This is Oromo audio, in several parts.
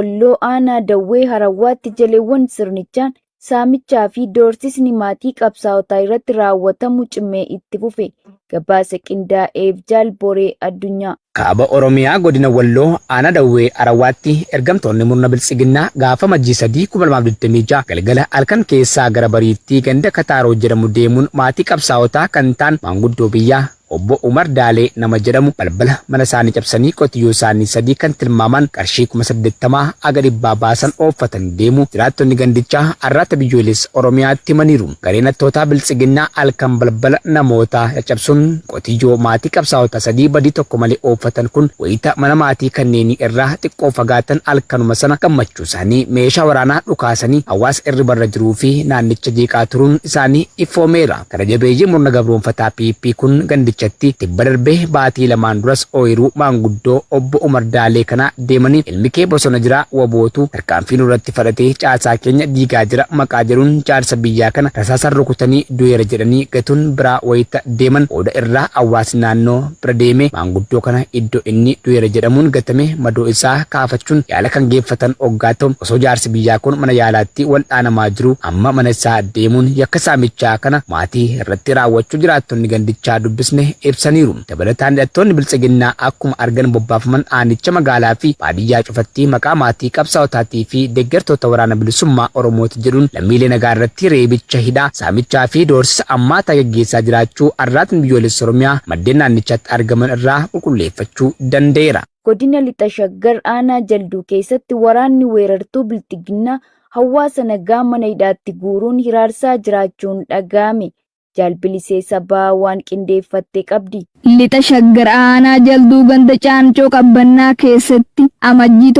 Walloo Aanaa Dawwee Harawwaatti jaleewwan sirnichaan saamichaa fi doorsisni maatii qabsaa'otaa irratti raawwatamu cimee itti fufe. Gabaasa qindaa'eef Jaal Boree Addunyaa. Kaaba Oromiyaa Godina Walloo Aanaa Dawwee Harawwaatti ergamtoonni murna Biltsiginnaa gaafa Amajjii 3, 2026 galgala halkan keessaa gara bariitti ganda Kataaroo jedhamu deemuun maatii qabsaa'otaa kan ta'an maanguddoo biyyaa Obbo Umar Daalee nama jedhamu balbala mana isaanii cabsanii qotiyyoo isaanii 3 kan tilmaamaan qarshii 80,000 haga dhibbaa baasan ooffatanii deemuu jiraattonni gandichaa Arraata Biyyoolessa Oromiyaatti himaniiru. Gareen hattootaa Biltsiginnaa halkan balbala namootaa caccabsuun qotiyyoo maatii qabsaa'otaa 3 badii tokko malee ooffatan kun wayita mana maatii kanneenii irraa xiqqoo fagaatan halkanuma sana gammachuu isaanii meeshaa waraanaa dhukaasanii hawaasa irribarra jiruu fi naannicha jeeqaa turuun isaanii ifoomeera. Gara jabeeyyiin murna gabroomfataa PP kun gandichatti tibba darbe baatii lamaan duras ooyiruu maanguddoo obbo Umar Daalee kana deemanii ilmi kee bosona jira wbo tu tarkaanfii nurratti fadhatee caasaa keenya diigaa jira maqaa jedhuun jaarsa biyyaa kana rasaasaan rukutanii du'eera jedhanii gatuun biraa wayita deeman booda irraa hawaasni naannoo bira deemee maanguddoo kana iddoo inni du'eera jedhamuun gatame madoo isaa kaafachuun yaala kan geeffatan oggaa ta'u osoo jaarsi biyyaa kun mana yaalaatti wal'aanamaa jiruu amma mana isaa deemuun yakka saamichaa kana maatii irratti raawwachuu jiraattonni gandichaa dubbisne ibsaniiru. Dabalataan hidhattoonni Biltsiginnaa akkuma argan bobbaafaman aanicha magaalaa fi baadiyyaa cufatti maqaa maatii qabsaa'otaatii fi deggertoota Waraana Bilisummaa Oromooti jedhuun lammiilee nagaa irratti reebicha, hidhaa, saamichaa fi doorsisa hammaataa geggeessaa jiraachuu Arraatni Biyyoolessa Oromiyaa maddeen naannichatti argaman irraa qulqulleeffachuu danda'eera. Godina Lixa Shaggar aanaa Jalduu keessatti waraanni weerartuu Bilxiginnaa hawaasa nagaa mana hidhaatti guuruun hiraarsaa jiraachuun dhaga'ame. Jaal Bilisee Sabaa waan qindeeffatte qabdi. Lixa Shaggar aanaa Jalduu ganda Caancoo Qabbannaa keessatti Amajjii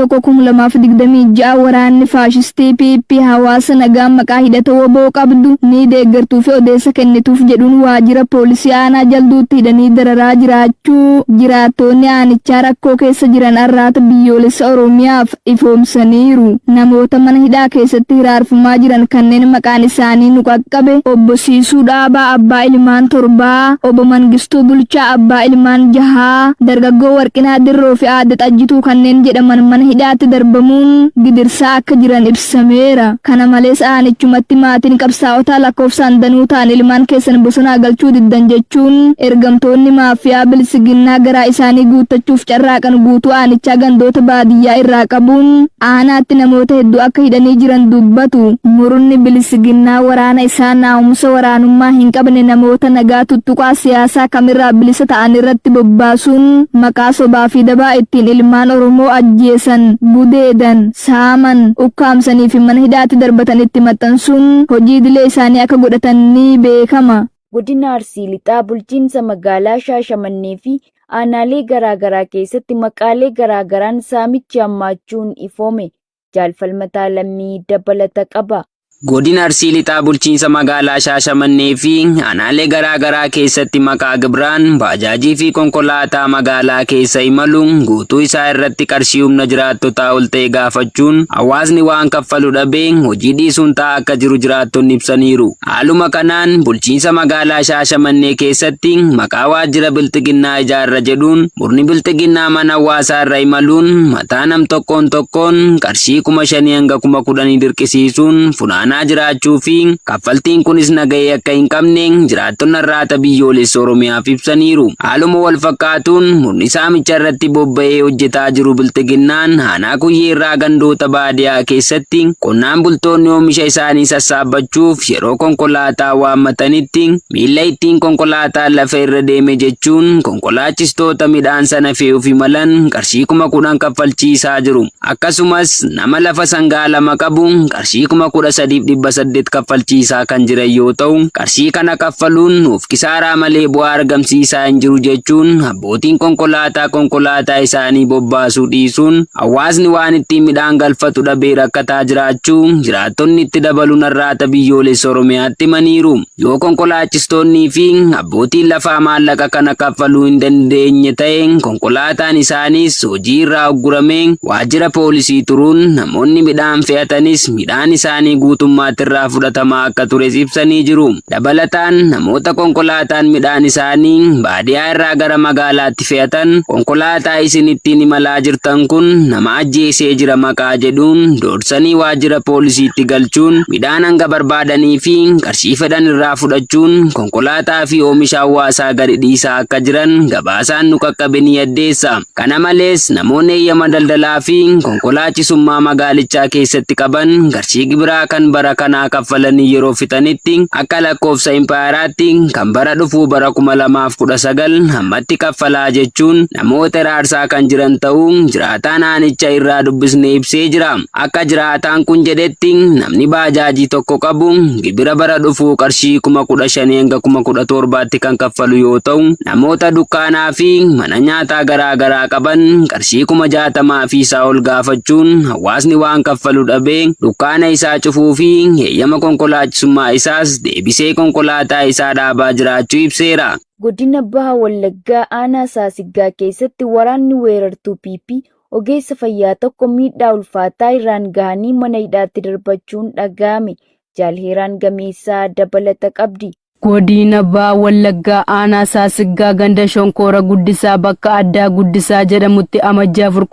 1,2026 waraanni faashistii PP hawaasa nagaa maqaa hidhata wbo qabdu ni deeggartuu fi odeessa kennituuf jedhuun waajjira poolisii aanaa Jalduutti hidhanii dararaa jiraachuu jiraattoonni aanichaa rakkoo keessa jiran Arraata Biyyoolessa Oromiyaaf ifoomsaniiru. Namoota mana hidhaa keessatti hiraarfamaa jiran kanneen maqaan isaanii nu qaqqabe, Obbo Siisuu Dhaabaa abbaa ilmaan torbaa, Obbo Mangistuu Bulchaa abbaa ilmaan jahaa, Dargaggoo Warqinaa Dirroo fi Aadde Xajjituu kanneen jedhaman mana hidhaatti darbamuun gidirsaa akka jiran ibsameera. Kana malees aanichumatti maatiin qabsaa'otaa lakkoofsaan danuu ta'an ilmaan keessan bosonaa galchuu diddan jechuun ergamtoonni maafiyaa Biltsiginnaa garaa isaanii guuttachuuf carraaqan guutuu aanichaa gandoota baadiyyaa irraa qabuun aanaatti namoota hedduu akka hidhanii jiran dubbatu. Murni Biltsiginnaa waraana isaa naahumsa waraanummaa hin qabne namoota nagaa tuttuqaa siyaasaa kamirraa bilisa ta'an irratti bobbaasuun maqaa sobaa fi dabaa ittiin ilmaan Oromoo ajjeesan, gudeedan, saaman, ukkaamsanii fi mana hidhaatti darbatan itti maxxansuun hojii idilee isaanii akka godhatan ni beekama. Godina Arsii Lixaa bulchiinsa magaalaa Shaashamannee fi aanaalee garaa garaa keessatti maqaalee garaa garaan saamichi hammaachuun ifoome. Jaal Falmataa Lammii dabalata qaba. Godina Arsii Lixaa bulchiinsa magaalaa Shaashamannee fi aanaalee garaa garaa keessatti maqaa gibiraan baajaajii fi konkolaataa magaalaa keessa imalu guutuu isaa irratti qarshii humna jiraattotaa ol ta'e gaafachuun hawaasni waan kaffalu dhabee hojii dhiisuun taa'aa akka jiru jiraattonni ibsaniiru. Haaluma kanaan bulchiinsa magaalaa Shaashamannee keessatti maqaa waajjira Bilxiginnaa ijaarra jedhuun murni Bilxiginnaa mana hawaasaa irra imaluun mataa nam tokkoon tokkoon qarshii 5,000 hanga 10,000 dirqisiisuun funaanaa jiraachuu fi kaffaltiin kunis nagahee akka hin qabne jiraattonni Arraata Biyyoolessa Oromiyaaf ibsaniiru. Haaluma wal fakkaatuun murni saamicha irratti bobba'ee hojjetaa jiru Bilxiginnaan aanaa Kuyyee irraa gandoota baadiyaa keessatti qonnaan bultoonni oomisha isaanii sassaabbachuuf yeroo konkolaataa waammatanitti miilla ittiin konkolaataan lafa irra deeme jechuun konkolaachistoota midhaan sana fe'uuf imalan qarshii 10,000 kaffalchiisaa jiru. Akkasumas nama lafa sangaa 2 qabu qarshii 13,800 kaffalchiisaa kan jiran yoo ta'u, qarshii kana kaffaluun nuuf kisaaraa malee bu'aa argamsiisaa hin jiru jechuun abbootiin konkolaataa konkolaataa isaanii bobbaasuu dhiisuun hawaasni waan ittiin midhaan galfatu dhabee rakkataa jiraachuu jiraattonni itti dabaluun Arraata Biyyoolessa Oromiyaatti himaniiru. Yoo konkolaachistoonnii fi abbootiin lafaa maallaqa kana kaffaluu hin dandeenye ta'e konkolaataan isaaniis hojii irraa ugguramee waajjira poolisii turuun namoonni midhaan fe'atanis midhaan isaanii guutummaa guutummaatti irraa fudhatamaa akka tures ibsanii jiru. Dabalataan namoota konkolaataan midhaan isaanii baadiyaa irraa gara magaalaatti fe'atan konkolaataa isin ittiin imalaa jirtan kun nama ajjeesee jira maqaa jedhuun doorsanii waajjira poolisiitti galchuun midhaan hanga barbaadanii fi qarshii fedhan irraa fudhachuun konkolaataa fi oomisha hawaasaa gadi dhiisaa akka jiran gabaasaan nu qaqqabe ni addeessa. Kana malees namoonni eeyyama daldalaa fi konkolaachisummaa magaalichaa keessatti qaban qarshii gibiraa kan bara kanaa kaffalanii yeroo fixanitti akka lakkoofsa impaayeraatti kan bara dhufuu bara 2019 ammatti kaffalaa jechuun namoota hiraarsaa kan jiran ta'uu jiraataan aanicha irraa dubbisne ibsee jira. Akka jiraataan kun jedhetti namni baajaajii tokko qabu gibira bara dhufuu qarshii 15,000 hanga 17,000tti kan kaffalu yoo ta'u, namoota dukkaanaa fi mana nyaataa garaa garaa qaban qarshii 60,000 fi isaa ol gaafachuun hawaasni waan kaffalu dhabee dukkaana isaa cufuu fi heeyyama konkolaachisummaa isaas deebisee konkolaataa isaa dhaabaa jiraachuu ibseera. Godina Baha Wallaggaa Aanaa Saasiggaa keessatti waraanni weerartuu PP ogeessa fayyaa tokko miidhaa ulfaataa irraan gahanii mana hidhaatti darbachuun dhaga'ame. Jaal Heeraan Gameessaa dabalata qabdi. Godina Baha Wallaggaa Aanaa Saasiggaa ganda Shonkoora Guddisaa bakka addaa Guddisaa jedhamutti Amajjii 4,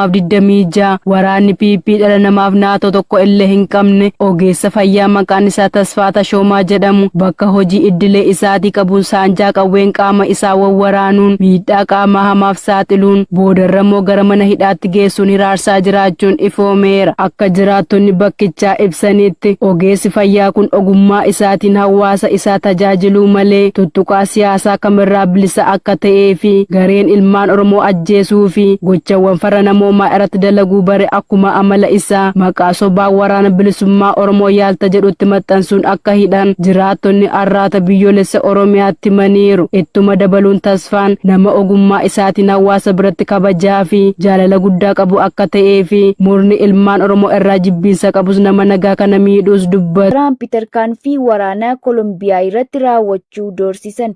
2026 waraanni PP dhala namaaf naatoo tokko illee hin qabne ogeessa fayyaa maqaan isaa Tasfaa Tashoomaa jedhamu bakka hojii iddilee isaatii qabuun saanjaa qawween qaama isaa wawwaraanuun miidhaa qaamaa hamaaf saaxiluun boodarrammoo gara mana hidhaatti geessuun hiraarsaa jiraachuun ifoomeera. Akka jiraattonni bakkichaa ibsanitti ogeessi fayyaa kun ogummaa isaatiin hawaasa isaa tajaajiluu malee tuttuqaa siyaasaa kamirraa bilisa akka ta'ee fi gareen ilmaan Oromoo ajjeesuu fi gochawwan farra namoomaa irratti dalaguu bare akkuma amala isaa maqaa sobaa Waraana Bilisummaa Oromoo yaalta jedhutti maxxansuun akka hidhan jiraattonni Arraata Biyyoolessa Oromiyaatti himaniiru. Ittuma dabaluun Tasfaan nama ogummaa isaatiin hawaasa biratti kabajaa fi jaalala guddaa qabu akka ta'ee fi murni ilmaan Oromoo irraa jibbiinsa qabus nama nagaa kana miidhuus dubbatu. Tiraamp tarkaanfii waraanaa Kolombiyaa irratti raawwachuu doorsisan.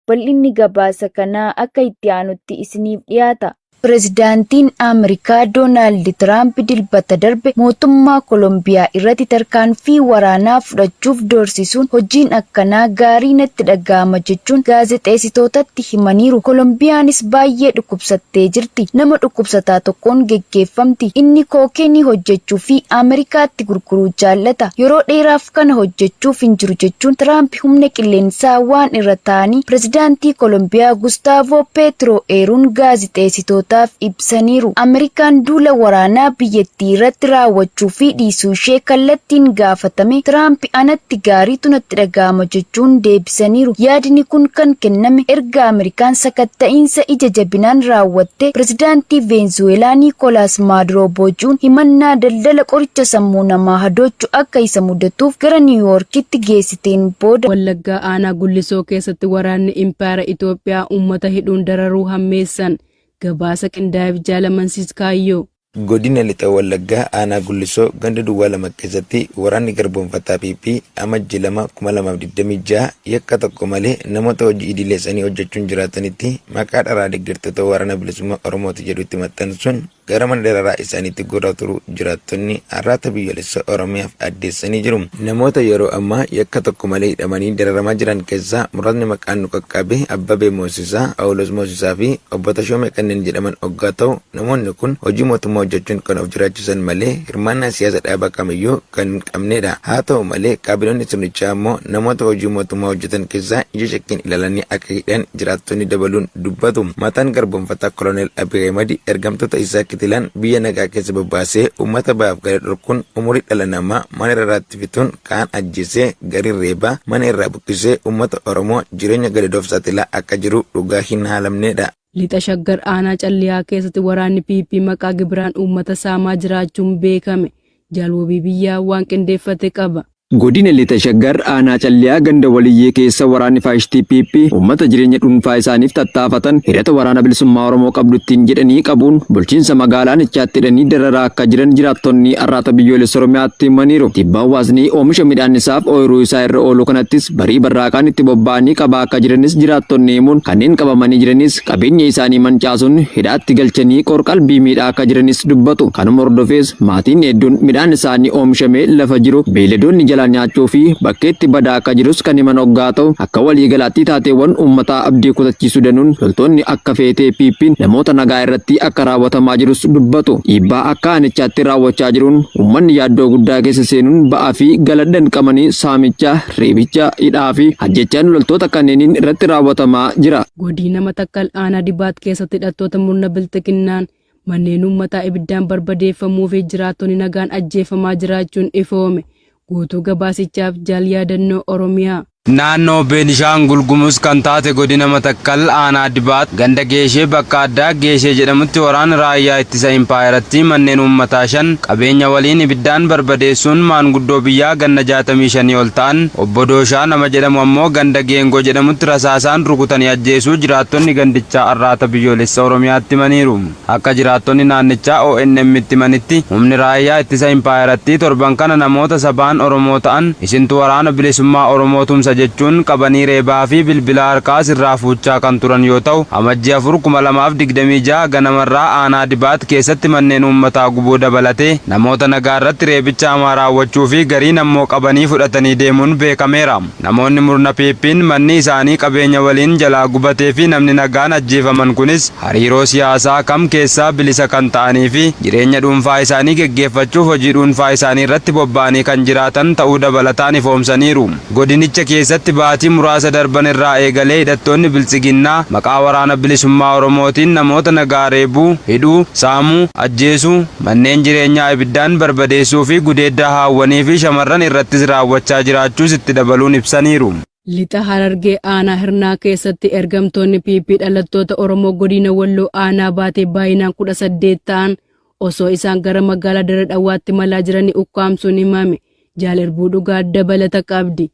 Bal'inni gabaasa kanaa akka itti aanutti isiniif dhiyaata. Pirezidaantiin Ameerikaa Doonaald Tiraamp Dilbata darbe mootummaa Kolombiyaa irratti tarkaanfii waraanaa fudhachuuf doorsisuun hojiin akkanaa gaarii natti dhaga'ama jechuun gaazexeessitootatti himaniiru. Kolombiyaanis baay'ee dhukkubsattee jirti. Nama dhukkubsataa tokkoon geggeeffamti. Inni kookeenii hojjechuu fi Ameerikaatti gurguruu jaallata. Yeroo dheeraaf kana hojjechuuf hin jiru jechuun Tiraamp humna qilleensaa waan irra taa'anii pirezidaantii Kolombiyaa Gustaavoo Peetiroo eeruun gaazexeessitootaaf ibsaniiru. Ameerikaan duula waraanaa biyyattii irratti raawwachuu fi dhiisuu ishee kallattiin gaafatame Tiraamp anatti gaariitu natti dhaga'ama jechuun deebisaniiru. Yaadni kun kan kenname erga Ameerikaan sakatta'iinsa ija jabinaan raawwatte pirezidaantii Veenzuweelaa Niikolaas Maaduroo booji'uun himannaa daldala qoricha sammuu namaa hadoochu akka isa mudatuuf gara Niiwuyoorkitti geessiteen booda. Wallaggaa Aanaa Gullisoo keessatti waraanni Impaayera Itoophiyaa uummata hidhuun dararuu hammeessan. Gabaasa qindaa'eef Jaal Amansiis Kaayyoo. Godina Lixa Wallaggaa Aanaa Gullisoo ganda duwwaa 2 keessatti waraanni garboomfataa PP Amajji 2, 2026 yakka tokko malee namoota hojii idilee isaanii hojjechuun jiraatanitti maqaa dharaa deggertoota Waraana Bilisummaa Oromooti jedhu itti maxxansuun gara mana dararaa isaaniitti guuraa turuu jiraattonni Arraata Biyyoolessa Oromiyaaf addeessanii jiru. Namoota yeroo ammaa yakka tokko malee hidhamanii dararamaa jiran keessaa muraasni maqaan nu qaqqabe Abbabee Moosisaa, Phaawulos Moosisaa fi Obbo Tashoomee kanneen jedhaman oggaa ta'u, namoonni kun hojii mootummaa hojjechuun kan of jiraachisan malee hirmaannaa siyaasa dhaaba kamiyyuu kan hin qabneedha. Haa ta'u malee kaabinoonni sirnichaa ammoo namoota hojii mootummaa hojjetan keessaa ija shakkiin ilaalanii akka hidhan jiraattonni dabaluun dubbatu. Mataan garboomfataa Koloneel Abiy Ahimad ergamtoota isaa kitilaan biyya nagaa keessa bobbaasee uummata bahaaf gala dhorkuun umurii dhala namaa mana irraatti fixuun kaan ajjeesee gariin reebaa mana irraa buqqisee uummata Oromoo jireenya gadadoof saaxilaa akka jiru dhugaa hin haalamneedha. Lixa Shaggar aanaa Calliyaa keessatti waraanni PP maqaa gibiraan uummata saamaa jiraachuun beekame. Jaal Wabii Biyyaa waan qindeeffate qaba. Godina Lixa Shaggar aanaa Calliyaa ganda Waliyyee keessa waraanni faashistii PP uummata jireenya dhuunfaa isaaniif tattaafatan hidhata waraana bilisummaa Oromoo qabdu ittiin jedhanii qabuun bulchiinsa magaalaa aanichaatti hidhanii dararaa akka jiran jiraattonni Arraata Biyyoolessa Oromiyaatti himaniiru. Tibba hawaasni oomisha midhaan isaaf ooyiruu isaa irra oolu kanattis barii barraaqaan itti bobba'anii qabaa akka jiranis jiraattonni himuun kanneen qabamanii jiranis qabeenya isaanii mancaasuun hidhaatti galchanii qorqalbii miidhaa akka jiranis dubbatu. Kanuma hordofees maatiin hedduun midhaan isaanii oomishamee lafa jiru beeyladoonni jalaa nyaachuu fi bakkeetti badaa akka jirus kan himan hoggaa ta'u akka waliigalaatti taateewwan uummataa abdii kutachiisuu danuun loltoonni akka feetee PP'n namoota nagaa irratti akka raawwatamaa jirus dubbatu. Dhiibbaa akka aanichaatti raawwachaa jiruun uummanni yaaddoo guddaa keessa seenuun ba'aa fi gala danqamanii saamicha, reebicha, hidhaa fi ajjechaan loltoota kanneeniin irratti raawwatamaa jira. Godina Matakkal aanaa Dibaat keessatti hidhattoota murna bilxiginnaan manneen uummataa ibiddaan barbadeeffamuu fi jiraattonni nagaan ajjeefamaa jiraachuun ifoome. Guutuu gabaasichaaf Jaal Yaadannoo Oromiyaa. Naannoo Beenishaangul Gumuz kan taate godina Matakkal aanaa Dibaat ganda Geeshee bakka addaa Geeshee jedhamutti waraanni raayyaa ittisa impaayerattii manneen uummataa 5 qabeenya waliin ibiddaan barbadeessuun maanguddoo biyyaa ganna 65 ol ta'an obbo Dooshaa nama jedhamu ammoo ganda Geengoo jedhamutti rasaasaan rukutanii ajjeesuu jiraattonni gandichaa Arraata Biyyoolessa Oromiyaatti himaniiru. Akka jiraattonni naannichaa ONM'tti himanitti, humni raayyaa ittisa impaayerattii torban kana namoota sabaan Oromoo ta'an isintu Waraana Bilisummaa Oromoo tumsa jechuun qabanii reebaa fi bilbila harkaas irraa fuuchaa kan turan yoo ta'u, Amajjii 4, 2026 ganamarraa aanaa Dibaat keessatti manneen uummataa gubuu dabalatee namoota nagaa irratti reebicha hamaa raawwachuu fi gariin ammoo qabanii fudhatanii deemuun beekameera. Namoonni murna PP'n manni isaanii qabeenya waliin jalaa gubatee fi namni nagaan ajjeefaman kunis hariiroo siyaasaa kam keessaa bilisa kan ta'anii fi jireenya dhuunfaa isaanii geggeeffachuuf hojii dhuunfaa isaanii irratti bobba'anii kan jiraatan ta'uu dabalataan ifoomsaniiru. Godinicha keessatti baatii muraasa darban irraa eegalee hidhattoonni Biltsiginnaa maqaa Waraana Bilisummaa Oromootiin namoota nagaa reebuu, hidhuu, saamuu, ajjeesuu, manneen jireenyaa ibiddaan barbadeessuu fi gudeeddaa haawwanii fi shamarran irrattis raawwachaa jiraachuus itti dabaluun ibsaniiru. Lixa Harargee aanaa Hirnaa keessatti ergamtoonni PP dhalattoota Oromoo godina Walloo aanaa Baatee baay'inaan 18 ta'an osoo isaan gara magaalaa Dirre Dhawaatti imalaa jiranii ukkaamsuun himame. Jaal Irbuu Dhugaa dabalata qabdi.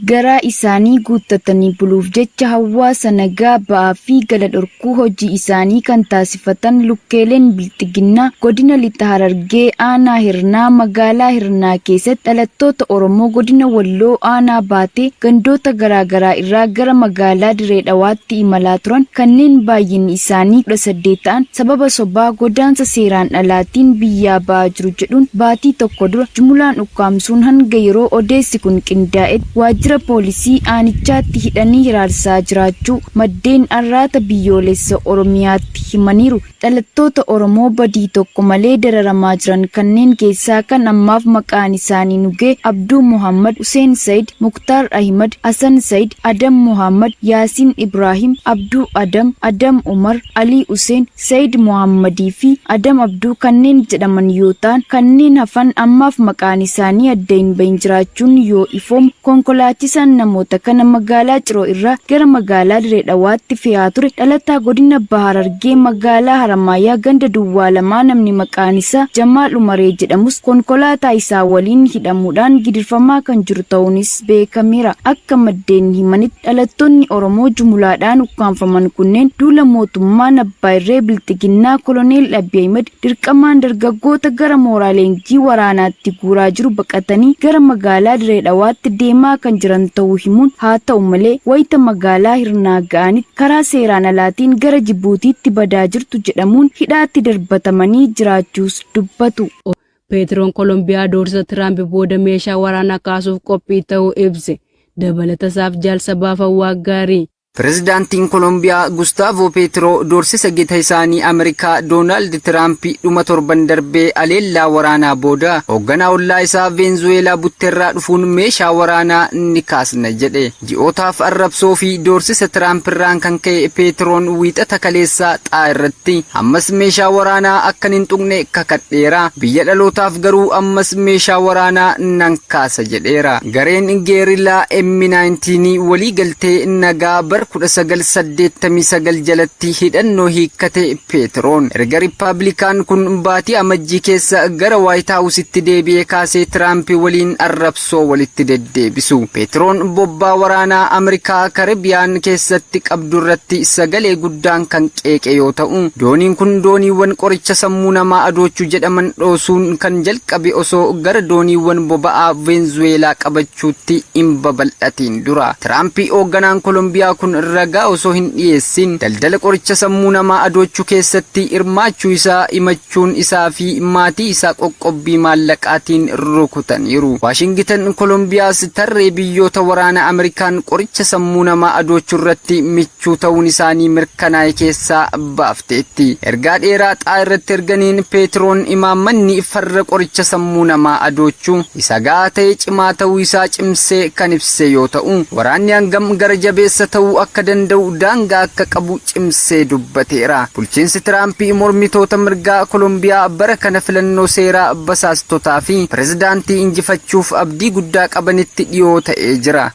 Garaa isaanii guuttatanii buluuf jecha hawwaasa nagaa ba'aa fi gala dhorkuu hojii isaanii kan taasifatan lukkeeleen Bilxiginnaa godina Lixa Harargee aanaa Hirnaa magaalaa Hirnaa keessatti dhalattoota Oromoo godina Walloo aanaa Baatee gandoota garaa garaa irraa gara magaalaa Dirree Dhawaatti imalaa turan kanneen baay'inni isaanii 18 ta'an sababa sobaa godaansa seeraan alaatiin biyyaa ba'aa jiru jedhuun baatii tokko dura jumulaan ukkaamsuun hanga yeroo odeessi kun qindaa'etti waajjira poolisii aanichaatti hidhanii hiraarsaa jiraachuu maddeen Arraata Biyyoolessa Oromiyaatti himaniiru. Dhalattoota Oromoo badii tokko malee dararamaa jiran kanneen keessaa kan ammaaf maqaan isaanii nu gahe Abduu Mohaammad, Huseen Sayid, Muktaar Ahimad, Hasan Sayid, Adam Mohaammad, Yaasiin Ibraahim, Abduu Adam, Adam Umar, Alii Huseen, Sayid Mohaammadii fi Adam Abduu kanneen jedhaman yoo ta'an kanneen hafan ammaaf maqaan isaanii adda hin bahin jiraachuun yoo ifoomu konkolaachisaan namoota kana magaalaa Ciroo irraa gara magaalaa Dirree Dhawaatti fe'aa ture dhalataa godina Baha Harargee magaalaa Haramaayaa ganda duwwaa lamaa namni maqaan isaa Jamaal Umaree jedhamus konkolaataa isaa waliin hidhamuudhaan gidirfamaa kan jiru ta'uunis beekameera. Akka maddeen himanitti dhalattoonni Oromoo jumulaadhaan ukkaamfaman kunneen duula mootummaan abbaa irree Bilxiginnaa Koloneel Abiy Ahimed dirqamaan dargaggoota gara mooraa leenjii waraanaatti guuraa jiru baqatanii gara magaalaa Dirree Dhawaatti deemaa kan jiran ta'uu himuun haa ta'u malee wayita magaalaa Hirnaa ga'anitti karaa seeraan alaatiin gara Jibuutiitti badaa jirtu jedhamuun hidhaatti darbatamanii jiraachuus dubbatu. Peetiroon Kolombiyaa doorsisa Tiraamp booda meeshaa waraanaa kaasuuf qophii ta'uu ibse. Dabalatasaaf Jaal Sabaa Fawwaaggaarii. Pirezidaantiin Kolombiyaa Gustaavoo Peetiroo doorsisa gita isaanii Ameerikaa Doonaald Tiraamp dhuma torban darbee aleellaa waraanaa booda hoogganaa ollaa isaa Veenzuweelaa butterraa dhufuun meeshaa waraanaa ni kaasna jedhe. Ji'ootaaf arrabsoo fi doorsisa Tiraamp irraan kan ka'e Peetiroon Wiixata kaleessaa xaa irratti ammas meeshaa waraanaa akkan hin tuqne kakadheera, biyya dhalootaaf garuu ammas meeshaa waraanaa nan kaasa jedheera. Gareen geerilaa M19 walii galtee nagaa bar 1989 jalatti hidhannoo hiikkate Peetroon. Erga Riippaabilikaan kun baatii Amajjii keessa gara Waayit Haawusitti deebi'ee kaasee Tiraamp waliin arrabsoo walitti deddeebisu. Peetroon bobbaa waraanaa Ameerikaa Karibiyaan keessatti qabdu irratti sagalee guddaan kan qeeqe yoo ta'u, dooniin kun dooniiwwan qoricha sammuu namaa adoochu jedhaman dhoosuun kan jalqabe osoo gara dooniiwwan boba'aa Veenzuweelaa qabachuutti hin babal'atiin dura. Tiraamp hoogganaan Kolombiyaa kun ragaa osoo hin dhiyeessin daldala qoricha sammuu namaa adoochuu keessatti hirmaachuu isaa himachuun isaa fi maatii isaa qoqqobbii maallaqaatiin rukutaniiru. Waashingitan Kolombiyaas tarree biyyoota waraana Ameerikaan qoricha sammuu namaa adoochuu irratti michuu ta'uun isaanii mirkanaa'e keessaa baafteetti. Ergaa dheeraa xaa irratti erganiin Peetroon imaammanni farra qoricha sammuu namaa adoochuu isa gahaa ta'e cimaa ta'uu isaa cimsee kan ibse yoo ta'u, waraanni hangam gara jabeessa ta'uu akka danda'u daangaa akka qabu cimsee dubbateera. Bulchiinsi Tiraamp mormitoota mirgaa Kolombiyaa bara kana filannoo seeraa basaastotaa fi pirezidaantii injifachuuf abdii guddaa qabanitti dhiyoo ta'ee jira.